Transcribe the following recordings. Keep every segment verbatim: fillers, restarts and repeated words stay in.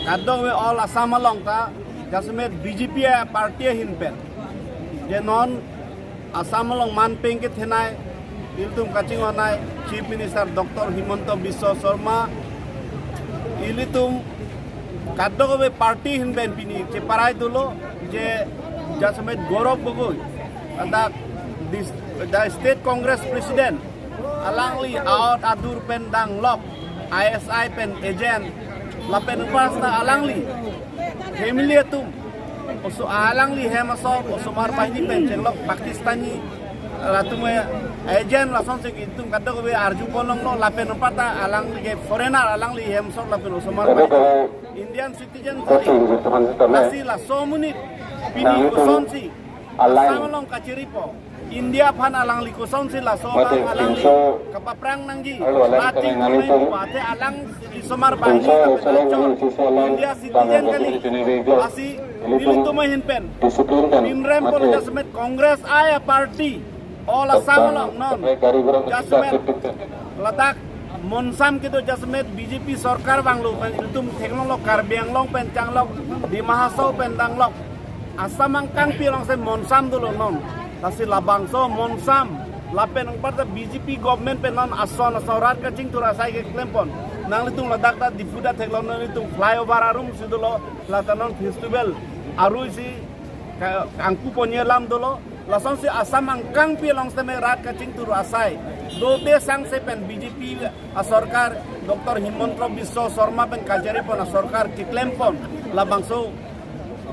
Kadokave all Assam along ta jasemet B J P a party ahin pen, je non Assam along manpeng kethenei, ilitum kachinghonnei Chief Minister Doctor Himanta Biswa Sarma, ilitum kadokave party ahin pen pini cheparai dolo, je jasemet Gaurav Gogoi, ladak this, the State Congress President, alangli aot adur pen danglok, I S I pen agent, lapen pas ta alangli family atum, oso alangli hem asor osomar banghini pen chenglok Pakistani latum agent, lasonsi itum kadokave arju ponlonglo, lapen pas ta alangli ke foreigner, alangli hem asor lapen osomar banghini Indian citizen kali. Lasi laso amonit pini kosonsi Assam along kachiripo, India aphan alangli kosonsi laso abang alangli kapaprang nangji, ati athe alangli osomar banghini lapen achor India citizen kali. Lasi nelitum ahin pen, Bimrem College jasemet Congress a party, all Assam along non jasemet ladak Monsam kedo jasemet B J P sorkar vanglo pen ilitum theklonglo, Karbi Anglong pen changlok, Dima Hasao pen danglok, Assam angkangpi alongsi Monsam dolo non. Lasi labangso Monsam lapen anparta B J P government pen non ason ason rat kachingthur asai keklempon. Nanglitum ladak ta Diphu ta theklong, nanglitum flyover arum si dolo, lata non festival arui si ka-, angku ponji alam dolo. Lasonsi Assam angkangpi along setame rat kachingthur asai dote sangse pen B J P asorkar, Doctor Himanta Biswa Sarma pen kacharipon asorkar keklempon labangso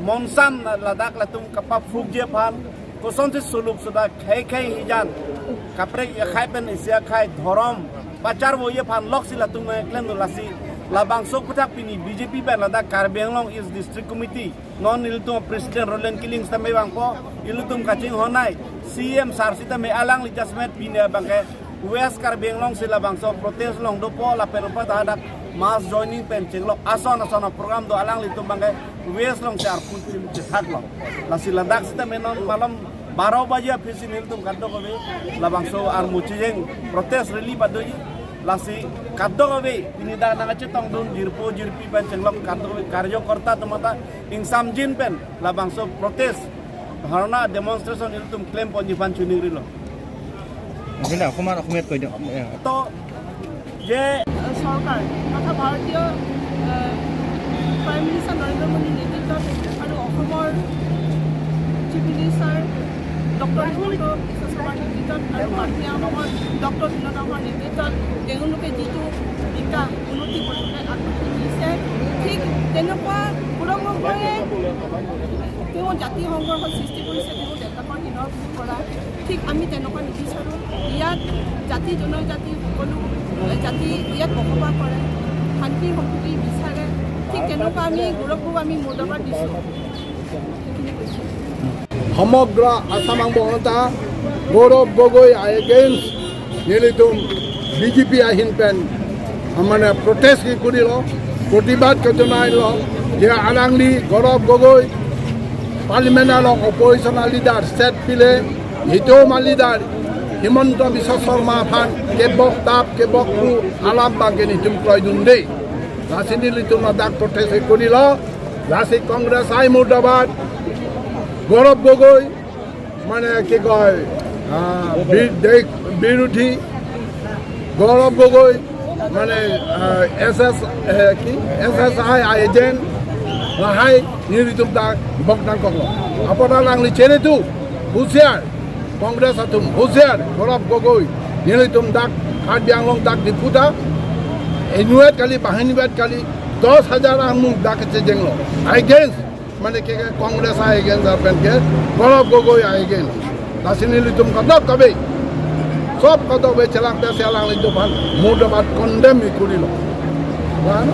Monsam ladak latum kapaphukji aphan, kosonsi suluk suda khei khei hijan, kaprek akhai pen isi akhai dhorom pacharvoji aphan loksi latum keklem dolo. Lasi labangso aphuthak pini B J P pen ladak Karbi Anglong East District Committee non ilitum President Roland Killing setame vangpo, ilitum kachinghonnei C M sir setame alangli jasemet pini abangke West Karbi Anglong si labangso protest along dopo, lapen pas ta hadak mass joining pen chenglok ason ason aprogram do, alanglitum abangke West alongsi arpu chim chethaklo. Lasi ladak setame non malom baro baji aphi si nelitum kadokave labangso armu chejeng protest rally padoji. Lasi kadokave pini dak nangkachetongdun jirpo jirpi pen chenglok kadokave karyokorta atum ta ingsamjin pen labangso protest, dharna, demonstration ilitum klemponji aphan chiningrilo. Hindi, Akhomar, Akhomiyat koi do. To je চৰকাৰ তথা ভাৰতীয়, আহ, prime minister Narendra মোদীৰ নেতৃত্বত আৰু অসমৰ chief minister doctor Himanta বিশ্ব শৰ্মাৰ নেতৃত্বত আৰু কাৰ্বি আংলঙৰ ডক্টৰ বিনোদ তামুংৰ নেতৃত্বত তেওঁলোকে যিটো বিকাশ উন্নতি কৰিবলৈ আগবাঢ়ি নিছে, ঠিক তেনেকুৱা গৌৰৱ গগৈয়ে তেওঁ জাতি সংঘৰ্ষ সৃষ্টি কৰিছে, তেওঁ দেশৰ হৃদয় কৰা। ঠিক আমি তেনেকুৱা নিবিচাৰোঁ। ইয়াত জাতি জনজাতি সকলো জাতি ইয়াত বসবাস কৰে, শান্তি সম্প্ৰীতি বিচাৰে। ঠিক তেনেকুৱা আমি গৌৰৱ গগৈক আমি মুৰ্দাবাদ দিছোঁ। সমগ্ৰ আছাম Ahan anta Gaurav Gogoi against nelitum B J P ahin pen, ah, mane protest ke kurilo, protibad kajonailo, je alangli Gaurav Gogoi parliament along opposition leader seat pile, hitom aleader Himanta Biswa Sarma aphan kebok tap kebok pu alam abangke nelitum kroidunde. Lasi nelitum ladak protest ke kurilo. Lasi Congress I murdabad, Gaurav Gogoi, mane ki koi, ah, bi-, de-, birodhi, Gaurav Gogoi, mane, ah, S S, eh, ki, S S I agent, lahai nelitum dak bok nangkoklo. Apot alangli chere tu, husiar, Congress atum husiar, Gaurav Gogoi, nelitum dak Karbi Anglong dak Diphu ta, inutvet kali, banghinivet kali, dos hajar armu dak kechejenglo. Against, mane ke, ke Congress against lapen ke Gaurav Gogoi against. Lasi nelitum kadokave, sob kadokave chelangte si alanglitum aphan murdabad condemn ke kurilo. Wana?